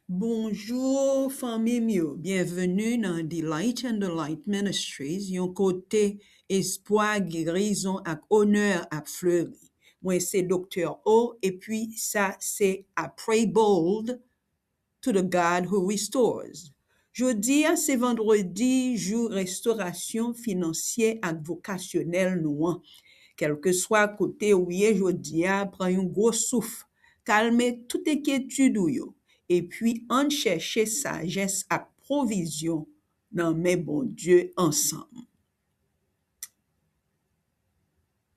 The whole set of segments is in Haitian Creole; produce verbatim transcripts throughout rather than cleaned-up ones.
Bonjou fanmi m yo, byenveni nan Delight and Delight Ministries, yon kote espwa, gerizon ak onè ap fleri. Mwen se Doktè O, epi sa se I Pray Bold to the God Who Restores. Jodi a se vandredi, jou restorasyon finansye ak vokasyonèl nou an. Kèlkeswa kote ou ye jodi a, pran yon gwo souf, kalme tout enkyetid ou yo, epi ann chèche sajès ak pwovizyon nan men Bondye ansanm.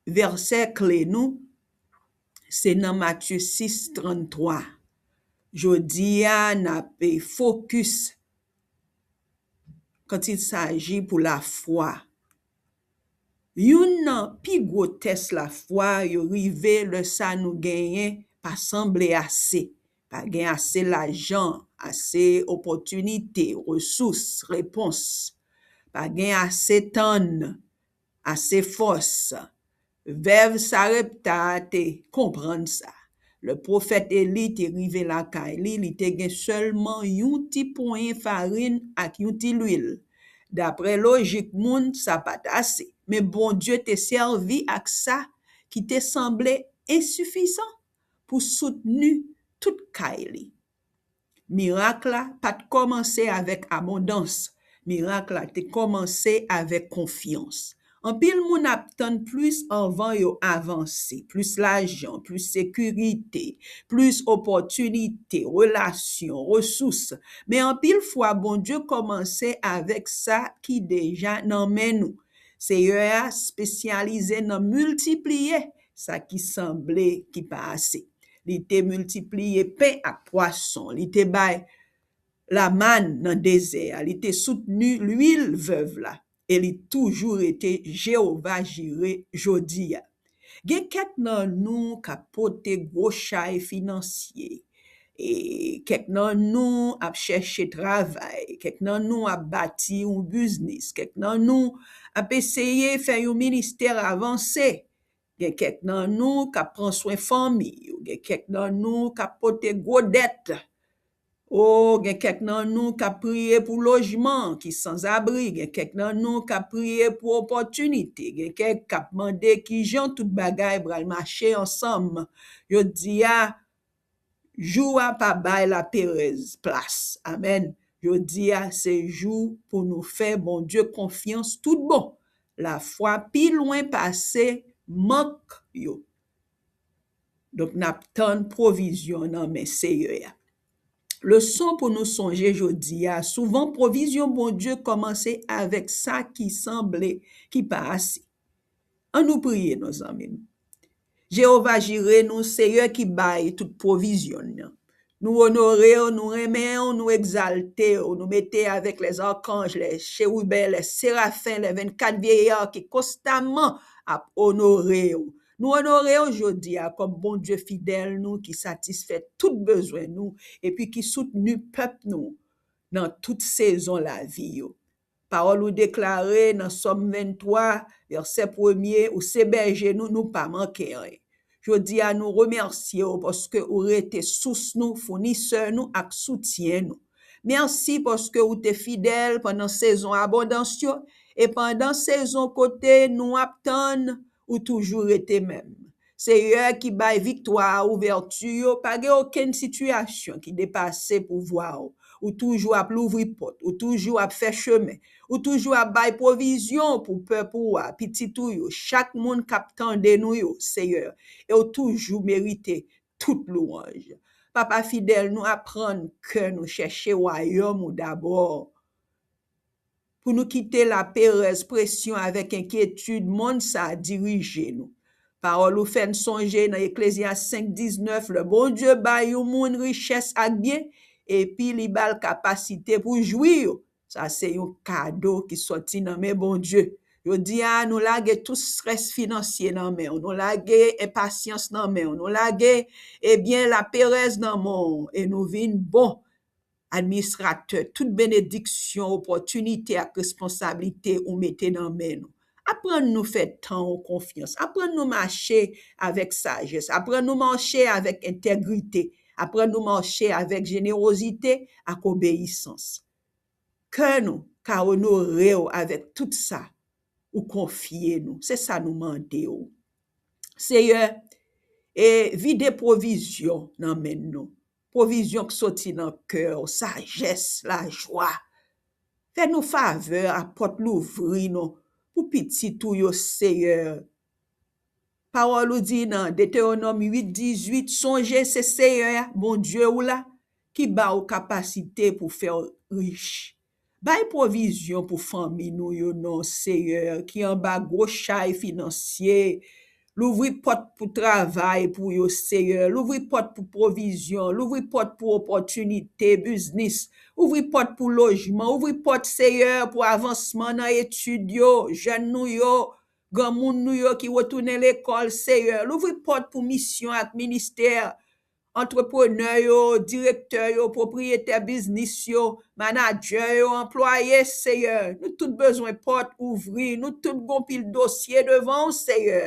Vèsè kle nou se nan Matye sis trannntwa. Jodi a, n ap fokis quand il s'agit pou lafwa. Youn nan pi gwo tès lafwa yo rive lè sa nou genyen pa sanble ase. Pa gen ase lajan, ase opòtinite, resous, repons. Pa gen ase tann, ase fòs. Vèv Sarepta te konprann sa. Lè pwofèt Eli te rive lakay li, li te gen sèlman yon ti ponyen farin ak yon ti lwil. Daprè lojik moun, sa pa t ase, men Bondye te sèvi ak sa ki te sanble ensifizan pou soutni tout kay li. Mirak la pa t kòmanse avèk abondans. Mirak la te kòmanse avèk konfyans. Anpil moun ap tann plis anvan yo avanse, plis lajan, plis sekirite, plis opòtinite, relasyon, resous. Men anpil fwa, Bondye kòmanse avèk sa ki deja nan men nou. Seyè a espesyalize nan miltipliye sa ki sanble ki pa ase. Li te miltipliye pen ak pwason. Li te bay lamann nan dezè a. Li te soutni lwil vèv la. E li toujou rete Jewova Jire jodi a. Gen kèk nan nou k ap pote gwo chay finansye. E kèk nan nou ap chèche travay. Kèk nan nou ap bati yon biznis. Kèk nan nou ap eseye fè yon ministè avanse. Gen kèk nan nou k ap pran swen fanmi yo. Gen kèk nan nou k ap pote gwo dèt. O, gen kèk nan nou k ap priye pou lojman ki sanzabri. Gen kèk nan nou k ap priye pou opòtinite. Gen kèk k ap mande kijan tout bagay pral mache ansanm. Yo di a, jou a pa bay laperèz plas. Amèn. Jodi a, se jou pou nou fè Bondye konfyans tout bon. Lafwa pi lwen pase mank yo. Donk, n ap tann pwovizyon nan men Seyè a. Leson pou nou sonje jodi a, souvan pwovizyon Bondye kòmanse avèk sa ki sanble ki pa ase. An nou priye, non, zanmi m. Jewova Jire, nou Seyè ki bay tout pwovizyon nan. Nou onore w, nou renmen w, nou egzalte w, nou mete avèk lèzakanj, lècheriben, lèserafen, lèvennkat vyeyè ki konstaman ap onore w. Nou onore w jodi a kòm Bondye fidèl nou ki satisfè tout bezwen nou epi ki soutni pèp nou nan tout sezon lavi yo. Pawòl ou deklare nan Sòm venntwa, vèsè premye, ou se bèje nou, nou pa manke anyen. Jodi a, nou remèsye w paske ou rete sous nou, founisè nou ak soutyen nou. Mèsi paske ou te fidèl pandan sezon abondans yo e pandan sezon kote nou ap tann, ou toujou rete menm. Seyè ki bay viktwa a ouvèti yo, pa gen okenn sitiyasyon ki depase pouvwa w. Ou toujou ap louvri pòt, ou toujou ap fè chemen, ou toujou ap bay pwovizyon pou pèp ou a, pitit ou yo, chak moun k ap tande nou yo, Seyè, e ou toujou merite tout lwanj. Papa fidèl, nou aprann ke nou chèche wayòm ou dabò. Pou nou kite laperèz, presyon avèk enkyetid monn sa a dirije nou. Pawòl ou fè n sonje nan Eklezyas senk diznèf, lè Bondye bay yon moun richès ak byen, epi li ba l kapasite pou jwi yo. Sa se yon kado ki sòti nan men Bondye. Jodi a, nou lage tout strès finansye nan men w. Nou lage enpasyans nan men w. Nou lage, ebyen, laperèz nan men w. E nou vin bon administratè tout benediksyon, opòtinite ak responsablite ou mete nan men nou. Aprann nou fè tan ou konfyans. Aprann nou mache avèk sajès. Aprann nou mache avèk entegrite. Aprann nou mache avèk jenerozite ak obeyisans. Kè nou ka onore w avèk tout sa ou konfye nou. Se sa nou mande w. Seyè, e vide pwovizyon nan men nou. Pwovizyon k soti nan kè w, sajès, lajwa. Fè nou favè ak pòt louvri nou pou pitit ou yo, Seyè. Pawòl ou di nan Detewonòm uit dizuit, sonje se Seyè a, Bondye w la, ki ba w kapasite pou fè w rich. Bay pwovizyon pou fanmi nou yo non, Seyè, ki anba gwo chay finansye. Louvri pòt pou travay pou yo, Seyè. Louvri pòt pou pwovizyon. Louvri pòt pou opòtinite, biznis. Ouvri pòt pou lojman. Ouvri pòt, Seyè, pou avansman nan etid yo, jèn nou yo, granmoun nou yo ki retounen lekòl, Seyè. Louvri pòt pou misyon ak ministè, antreprenè yo, direktè yo, pwopriyetè biznis yo, manadjè yo, anplwaye, Seyè. Nou tout bezwen pòt ouvri, nou tout gon pil dosye devan w, Seyè.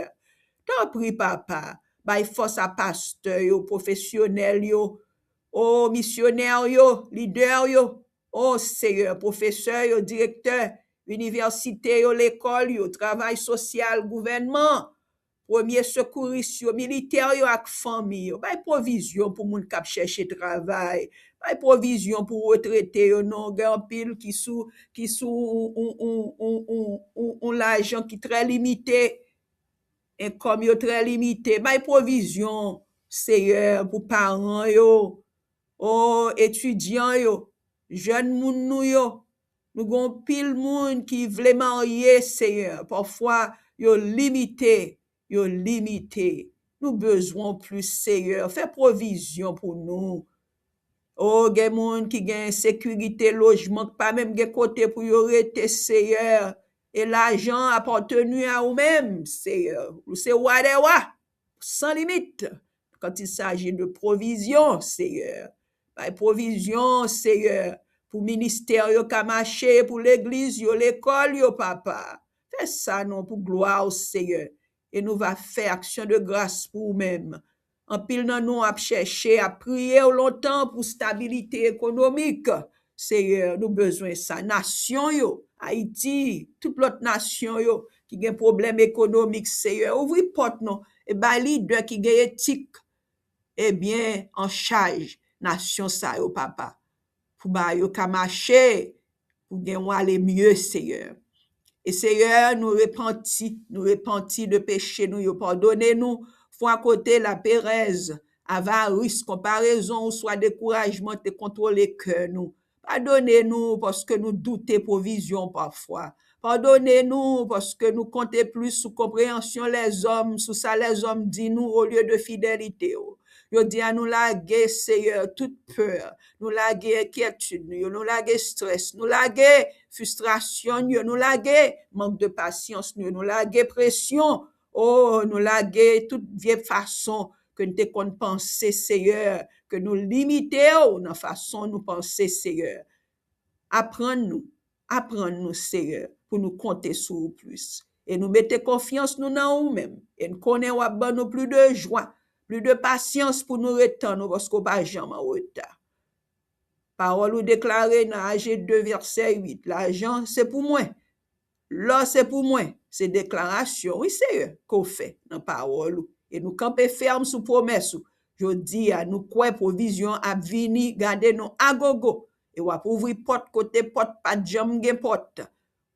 Tanpri, Papa, bay fòs a pastè yo, pwofesyonèl yo, o misyonè yo, lidè yo, o Seyè, pwofesè yo, direktè inivèsite yo, lekòl yo, travay sosyal, gouvènman, premye sekouris yo, militè yo ak fanmi yo. Bay pwovizyon pou moun k ap chèche travay. Bay pwovizyon pou retrete yo, non, gen anpil ki sou, ki sou yon, yon, yon, yon, yon, yon, yon lajan ki trè limite. Enkòm yo trè limite. Bay pwovizyon, Seyè, pou paran yo, o etidyan yo, jèn moun nou yo. Nou gen yon pil moun ki vle marye, Seyè. Pafwa, yo limite, yo limite. Nou bezwen w plis, Seyè. Fè pwovizyon pou nou. O, gen moun ki gen ensekirite lojman, ki pa menm gen kote pou yo rete, Seyè. E lajan apateni a ou menm, Seyè. Ou se wa dè wa, san limit. Quand il s'agit de pwovizyon, Seyè. Bay pwovizyon, Seyè, pou ministè yo ka mache, pou legliz yo, lekòl yo, Papa. Fè sa, non, pou glwa w, Seyè. E nou va fè aksyon de gras pou ou menm. Anpil nan nou ap chèche, ap priye w lontan pou stabilite ekonomik. Seyè, nou bezwen sa. Nasyon yo, Ayiti, tout lòt nasyon yo ki gen pwoblèm ekonomik, Seyè, ouvri pòt nou e bay lidè ki gen etik, ebyen, an chaj nasyon sa yo, Papa, pou bagay yo ka mache, pou gen yon ale mye, Seyè. E Seyè, nou repanti, nou repanti de peche nou yo. Padone nou, fwa kote, laperèz, avaris, konparezon, oswa dekourajman te kontwole kè nou. Padone nou paske nou doute pwovizyon pafwa. Padone nou paske nou konte plis sou konpreyansyon lèzòm, sou sa lèzòm di nou, olye de fidelite w. Jodi a, nou lage, Seyè, tout pè. Nou lage enkyetid nou yo, nou lage estrès, nou lage fristrasyon nou yo, nou lage mank de pasyans nou yo, nou lage presyon. O, nou lage tout vye fason ke n te konn panse, Seyè, ke nou limite w nan fason nou panse, Seyè. Aprann nou, aprann nou, Seyè, pou nou konte sou ou plis. E nou mete konfyans nou nan ou menm. E n konnen w ap ban nou plis de jwa, plis de pasyans pou nou ret tann ou, paske w pa janm an reta. Pawòl ou deklare nan Aje de vèsè uit, lajan se pou mwen, lò se pou mwen. Se deklarasyon, wi, Seyè, ke w fè nan pawòl ou. E nou kanpe fèm sou pwomès ou. Jodi a, nou kwè pwovizyon ap vini, gade nou agogo. E w ap ouvri pòt kote pòt pa t janm gen pòt.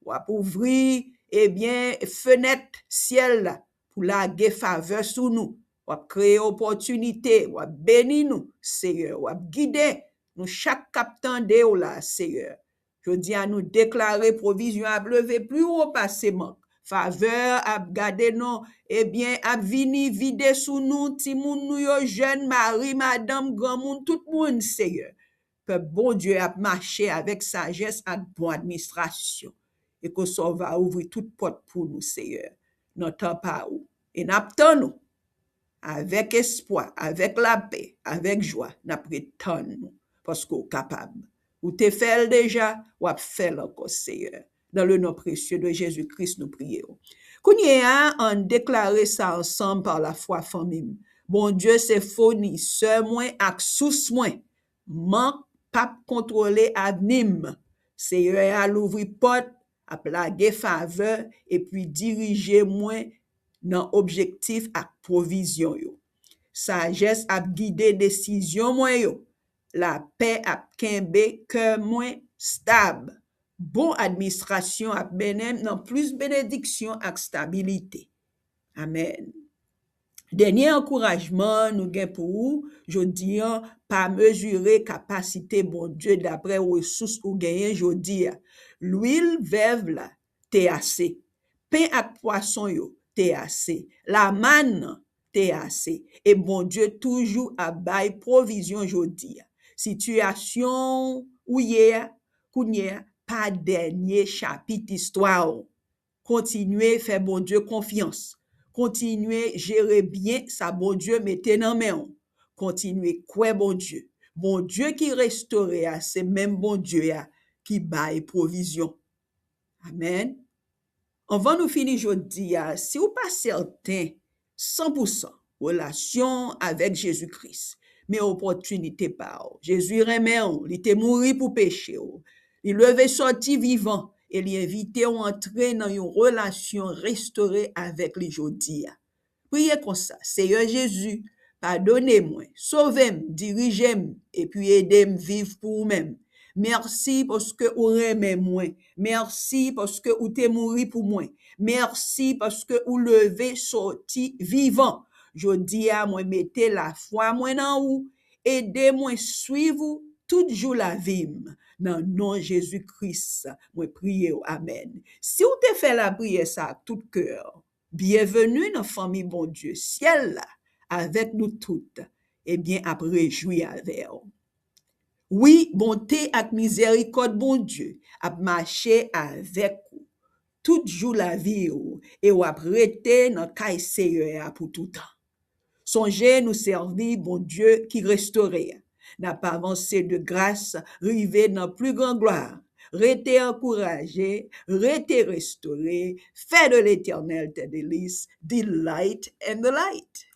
W ap ouvri, ebyen, fenèt syèl la pou lage favè sou nou. W ap kreye opòtinite, w ap beni nou, Seyè. W ap gide nou chak k ap tande w la, Seyè. Jodi a, nou deklare pwovizyon ap leve pli wo pase mank. Favè ap gade nou, ebyen, ap vini vide sou nou, timoun nou yo, jèn, mari, madanm, granmoun, tout moun, Seyè. Pèp Bondye ap mache avèk sajès ak bon administrasyon. E ke w va ouvri tout pòt pou nou, Seyè, nan tan pa ou. E n ap tann ou avèk espwa, avèk lapè, avèk jwa, n ap ret tann nou, paske w kapab. Ou te fè l deja, w ap fè l ankò, Seyè. Dans le nom précieux de Jésus-Christ, nou priye w. Kounye a, ann deklare sa ansanm pa lafwa, fanmi m. Bondye se founisè mwen ak sous mwen. Mank p ap kontwole avni m. Seyè a louvri pòt, ap lage favè, epi dirije mwen nan objektif ak pwovizyon yo. Sajès ap gide desizyon mwen yo. Lapè ap kenbe kè mwen stab. Bon administrasyon ap mennen m nan plis benediksyon ak stabilite. Amèn. Dènye ankourajman nou gen pou ou jodi a, pa mezire kapasite Bondye dapre resous ou genyen jodi a. Lwil vèv la te ase. Pen ak pwason yo te ase. Lamann nan te ase. E Bondye toujou ap bay pwovizyon jodi a. Sitiyasyon ou ye a, kounye a, pa dènye chapit istwa w. Kontinye fè Bondye konfyans. Kontinye jere byen sa Bondye mete nan men w. Kontinye kwè Bondye. Bondye ki restore a, se menm Bondye a ki bay pwovizyon. Amèn. Anvan nou fini jodi a, si w pa sèten san pou san relasyon avèk Jezi Kris, men opòtinite pa w. Jezi renmen w, li te mouri pou peche w. Li leve sòti vivan e li envite w antre nan yon relasyon restore avèk li jodi a. Priye konsa, Seyè Jezi, padone mwen, sove m, dirije m, epi ede m viv pou ou menm. Mèsi paske ou renmen mwen. Mèsi paske ou te mouri pou mwen. Mèsi paske ou leve sòti vivan. Jodi a, mwen mete lafwa mwen nan ou. Ede mwen swiv ou tout jou lavi m. Nan non Jezi Kris, mwen priye w. Amèn. Si w te fè lapriyè sa ak tout kè w, byenveni nan fanmi Bondye syèl la avèk nou tout, ebyen, ap rejwi avè w. Wi, bonte ak mizèrikòd Bondye ap mache avèk ou tout jou lavi w e w ap rete nan kay Seyè a pou toutan. Sonje, nou sèvi Bondye ki restore a. N ap avanse de gras, rive nan pli gran glwa. Rete ankouraje, rete restore, fè de Letènèl tes délices, delight in the light.